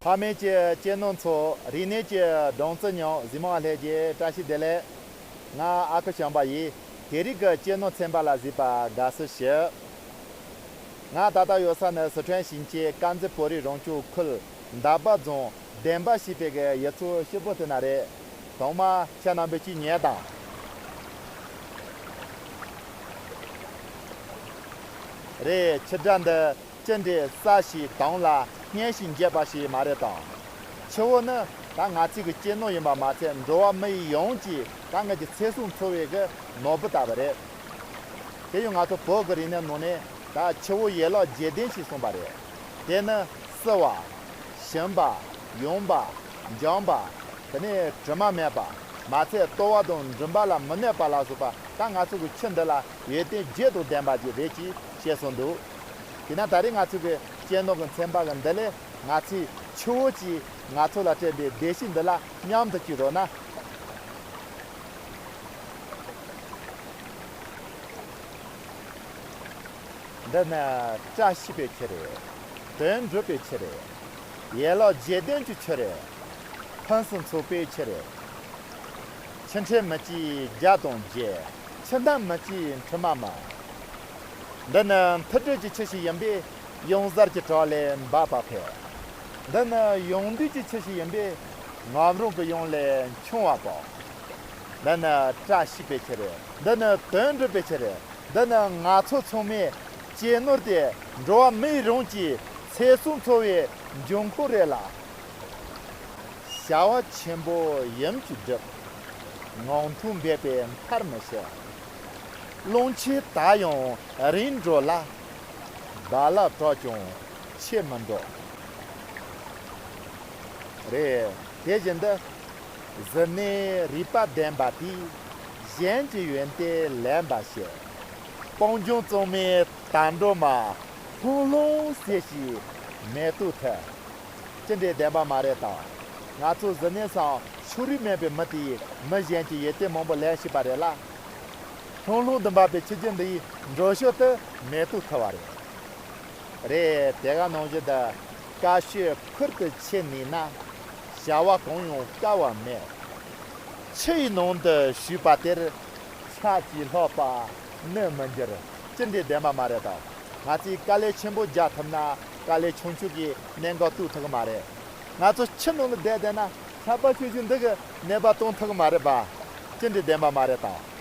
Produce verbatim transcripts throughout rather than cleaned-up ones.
ཕ་མེས་ཀྱི་གཅེས་ནོར་ཚོ། རིག་གནས་ཀྱི་སྦྲང་རྩི་མྱོང་། གཟིགས་མོ་བ་ལྷན་རྒྱས་བཀྲ་ཤིས་བདེ་ལེགས། ང་ཨ་ཁུ་བྱམས་པ་ཡིན། དེ་རིང་གི་གཅེས་ནོར་ཚན་པ་ལ་གཟིགས་པ་དགའ་བསུ་ཞུ། ང་ད་ལྟ་ཡོད་ས་ནི་སི་ཁྲོན་ཞིང་ཆེན་དཀར་མཛེས་བོད་རིགས་རང་སྐྱོང་ཁུལ་འདབ་པ་རྫོང་བདེན་པ་ཞེས་པའི་གི་ཡུལ་ཚོ་སྐྱིད་པོ་དེ་ན་རེད། ཐོག་མ་ཁྱེད་རྣམ་པས་ཅིག་ཉན་དང་། རེད། ཆུ་སྒྲ་འདི་ཅི་འདྲའི་སྲ་ཞིང་དྭངས་ལ་སྙན་ཞིང་འཇེབས་པ་ཞིག་མ་རེད་དམ། ཆུ་བོ་ནི་ད་ང་ཚོའི་གི་གཅེས་ནོར་ཡིན་པ་མ་ཚད། འགྲོ་བ་མི་ཡི་ཡོངས་ཀྱི་ད་ངེད་ཀྱི་ཚེ་སྲོག་འཚོ་བའི་གི་ནོར་བུ་ལྟ་བུ་རེད། དེ་ཡང་ང་ཚོ་བོད་ཀྱི་རིག་གནས་ནང་ནས་ད་ཆུ་བོ་ཡན་ལག་བརྒྱད་ལྡན་ཞེས་གསུངས་པ་རེད། དེ་ནི་བསིལ་བ། ཞིམ་པ། ཡངས་པ། འཇམ་པ། དེ་ནས་དྲི་མ་མེད་པ། མ་ཚད་ལྟོ་བ་དང་མགྲིན་པ་ལ་མི་གནོད་པ་ལ་སོགས་པ། ད་ང་ཚོ་གི་ཆུ་འདི་ལ་ཡོན་ཏན་བརྒྱད་དང་ལྡན་པ་ཅིག་རེད་ཅེས་བཤད་སྲོལ་འདུག། དེས་ན་ད་རེས་ང་ཚོ་གི་གཅེས་ནོར་གྱི་ཚན་པ་གི་འདི་ལས་ང་ཚོས་ཆུ་བོ་གིས་ང་ཚོ་ལ་སྤྲད་པའི་བདེ་སྐྱིད་འདི་ལ་མཉམ་དུ་ཅིག་རོལ་ན། འདི་ནི་བཀྲ་ཤིས་པའི་ཆུ་རེད། དོན་འགྲུབ་པའི་ཆུ་རེད། ཡན་ལག་བརྒྱད་ལྡན་གྱི་ཆུ་རེད། ཕུན་སུམ་ཚོགས་པའི་ཆུ་རེད། ཆུ་ཕྲན་མི་སྐྱེ་རྒྱ་དང་བརྒྱད། ཆུ་ནག་མི་སྐྱེ་དྲི་མ་མང་། འདི་ནི་མཐུ་སྒྲིལ་གྱི་ཆུ་ཞིག་ཡིན་པས། ཡང་གཟར་གྱི་བྲག་ལས་འབབ་པ་འཕེལ། འདི་ནི་ཡོངས་འདུས་ཀྱི་ཆུ་ཞིག་ཡིན་པས། ངམ་རུང་གི་ཡོངས་ལས་ཆུང་བ་སྤོང་། འདི་ནི་བཀྲ་ཤིས་པའི་ཆུ་རེད། འདི་ནི་དོན་འགྲུབ་པའི་ཆུ་རེད། འདི་ནི་ང་ཚོ་ཚང་མའི་གཅེས་ནོར་ཏེ། འགྲོ་བ་མིའི་རང་གི་ཚེ་སྲོག་འཚོ་བའི་འབྱུང་ཁུངས་རེད་ལ། བྱ་བ་ཆེན་པོ་ཡུམ་གྱིས་བསྒྲུབས། ངང་ཐོག་འབད་པས་མཐར་མི་ཕྱིན། རླུང་ཆེ་ད་ཡང་རིང་འགྲོ་ལ། རྦ་རླབས་དྲག་ཀྱང་ཆེ་མི་འགྲོ། རེད། དེ་བཞིན་དུ། གཟུར་གནས་རིག་པ་ལྡན་པ་དེས། གཞན་གྱི་ཡོན་ཏན་ལེན་པར་བྱེད། སྤང་ལྗོངས་གཙང་མའི་དལ་འགྲོ་མ། ལྷུང་ལྷུང་ཟེར་ཞིང་མེ་ཏོག་འཐུ། ཅི་འདྲའི་བདེན་པ་མ་རེད་དམ། ང་ཚོ་གཟུར་གནས་སམ་ཕྱོགས་རིས་མེད་པའི་མི་དེས་མི་གཞན་གྱི་ཡོན་ཏན་མང་པོ་ལེན་ཤེས་པ་རེད་ལ། ལྷུང་ལྷུང་དུ་འབབ་པའི་ཆུ་རྒྱུན་འདི་ཡི་འགྲོ་ཞོར་དུ་མེ་ཏོག་འཐུ་བ་རེད། རེད། དེ་ག་ནང་བཞིན་དུ། དཀར་ཕྱོགས་ཁུར་དུ་ཕྱིན་ནས་ན། བྱ་བ་གང་ཡང་དཀའ་བ་མེད། ཆུ་ཡི་ནང་དུ་ཞུགས་པ་དེར། ཆར་གྱིས་ལྷག་པ་ནུབ་མི་འགྱུར། ཅི་འདྲའི་བདེན་པ་མ་རེད་དམ། ང་ཚོས་དཀའ་ལས་ཆེན་པོ་རྒྱག་ཐུབ་ན། དཀའ་ལས་ཆུང་ཆུང་གིས་གནད་འགག་གཏོར་ཐུབ་ཀྱི་མ་རེད། ང་ཚོ་ཆུ་ནང་ལ་བསྡད་བསྡད་ན། ཆར་པ་ཆུང་ཆུང་འདི་གིས་གནོད་པ་གཏོང་ཐུབ་ཀྱི་མ་རེད་པ། ཅི་འདྲའི་བདེན་པ་མ་རེད་དམ།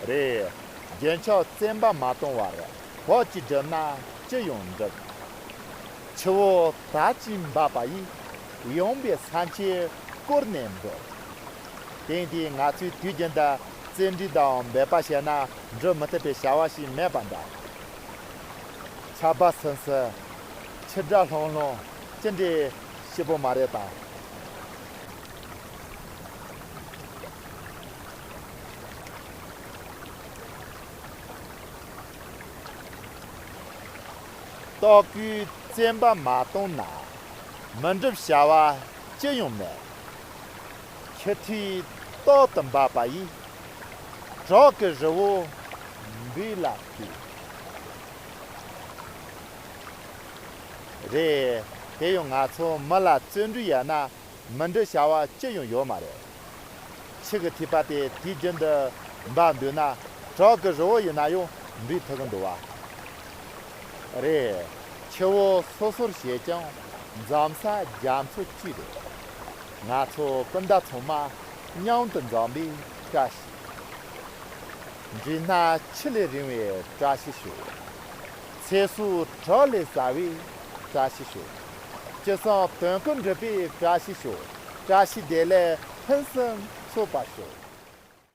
རེད། རྒྱུན་ཆགས་བཙན་པ་མ་གཏོང་བར། བག་ཅིག་བསྒྲུབས་ན་ཅི་ཡང་འགྲུབ། ཆུ་བོ་དར་ཅིག་འབབ་པ་ཡིས། ཡངས་པའི་ས་ཆ་བསྐོར་ནས་འབོད། དེང་དུས་ང་ཚོས་དུས་རྒྱུན་དུ་བརྩོན་འགྲུས་དང་འབད་པ་བྱས་ན། འགྲུབ་མི་ཐུབ་པའི་བྱ་བ་ཞིག་མེད་པ་འདྲ། ཆར་པ་སིམ་སིམ། ཆུ་སྒྲ་ལྷང་ལྷང་། ཅི་འདྲའི་སྐྱིད་པོ་མ་རེད་དམ། ལྟོ་གོས་བཙན་པ་མ་བཏང་ན། མི་འགྲུབ་བྱ་བ་ཅི་ཡང་མེད། ཆུ་ཐིགས་ཏོག་ཏུ་འབབ་པ་ཡིས། བྲག་གི་རི་བོ་འབུས་ལ་བསྐོལ། རེད། དེ་ཡང་ང་ཚོ་མི་ལ་བརྩོན་འགྲུས་ཡོད་ན། མི་འགྲུབ་བྱ་བ་ཅི་ཡང་ཡོད་མ་རེད། ཆུ་གི་ཐིགས་པ་དེ་དུས་རྒྱུན་དུ་འབབ་འདུག་ན། བྲག་གི་རི་བོ་ཡིན་ན་ཡང་འབུས་ཐུབ་ཀྱི་འདུག་བ། རེད། ཆུ་བོ་སོ་སོར་བྱེད་ཀྱང་། འཛོམས་ས་རྒྱ་མཚོ་གཅིག་རེད། ང་ཚོ་སྤུན་ཟླ་ཚང་མ་མཉམ་དུ་འཛོམས་པའི་བཀྲ་ཤིས། འབྲི་སྣ་ཆུ་ལས་རིང་བའི་བཀྲ་ཤིས་ཤོག། ཚེ་སྲོག་བྲག་ལས་ཟབ་པའི་བཀྲ་ཤིས་ཤོག། ཅི་བསམ་དོན་ཀུན་འགྲུབ་པའི་བཀྲ་ཤིས་ཤོག། བཀྲ་ཤིས་བདེ་ལེགས་ཕུན་སུམ་ཚོགས་པར་ཤོག།